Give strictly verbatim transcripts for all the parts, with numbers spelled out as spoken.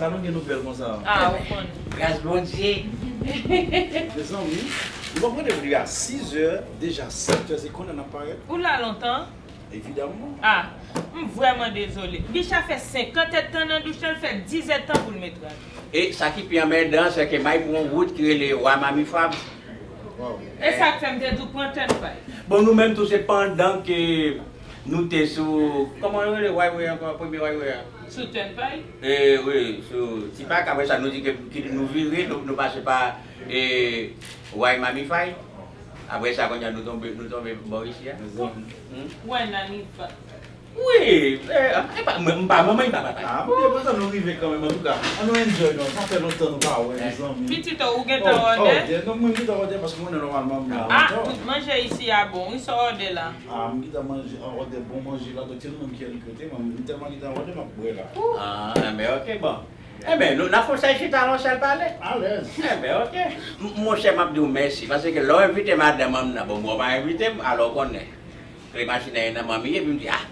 Sa nou gen nouvèl konsa? Ah, ou konn. Gras Bondye. Mezanmi, nou pran randevou li a sis è, deja sèt è, se kounye a n ap parèt. Ou la lontan? Evidamman. Ah, m vrèman dezole. Bicha fè senkant èdtan nan douch lan, l fè diz èdtan pou l met rad. E sa ki pi anmèdan, se ke may pran yon wout ki rele Wa Mami Fab. E sa k fè m te di w pran Turnpike. Bon, nou menm tou se pandan ke nou te sou, kòman yo rele highway ankò, premye highway a? Sou Turnpike? E wi, sou Tipak, apre sa nou di ke, ke nou vire, nou, nou pase pa e Wa Mami Fab. Apre sa kounye a nou tonbe, nou tonbe bò isi a. Hmm? Wè nan li pa. Wi, e, e pa, mwen, m pa manman, m pa papa. Ah, bon, e konsa nou rive kanmenm, antouka. An nou enjoy non, sa fè lontan nou pa wè, mezanmi. Pitit ou, ou gentan òdè? Òdè, non, mwen gentan òdè paske mwen nòmalman m nan. Ah, tout manje isi a bon, wi, sa w òdè la? Ah, m gentan manje, an òdè bon manje la, donk se nou menm ki al kote, mwen, m tèlman gentan òdè, m ap bwè la. Ah, enben, ok, bon. Enben, nou, n ap fè yon sèl chita la, yon sèl pale. Alèz. Enben, ok. M, monchè, m ap di w mèsi, paske lè w envite madanm an nan, bon, mwen w pa envite m, alò w konnen. Kle machin nan nan manmi, epi m di, ah,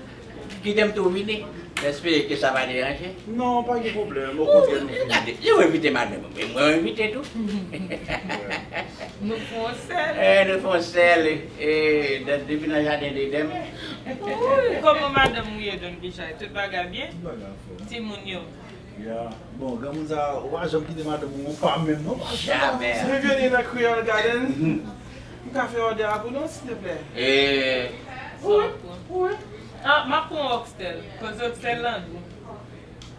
kite m tou vini. M espere ke sa pa deranje. Non, pa gen pwoblèm, okontrè nou vini. Gade, yo envite madanm, men mwen envite tou. Nou fè yon sèl. Eh, nou fè yon sèl, eh, de-, depi nan jaden de Dèm. Wi, kòman madanm ou ye, Don Bicha? Tout bagay byen? Tout bagay anfòm. Timoun yo? Ya. Bon, granmoun sa, ou pa janm kite madanm ou pa menm non. Jamè. Si m vini nan Creole Garden, m ka fè òdè a pou nou, silteplè? E, wi, wi. Ah, m ap pran oxtail, koz oxtail lan dou.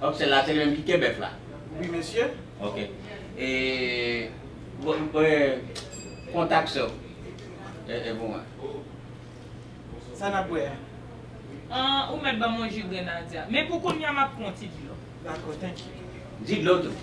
Oxtail la, se li menm ki ke bèf la? Wi, mesye. Ok. E, bon, e, kontak sa. E, e, bon, wi. Sa n ap bwè a? Ah, ou mèt ban m yon ji grenadya. Men pou kounye a, m ap pran yon ti dlo. Dakò, thank you. Di dlo tou.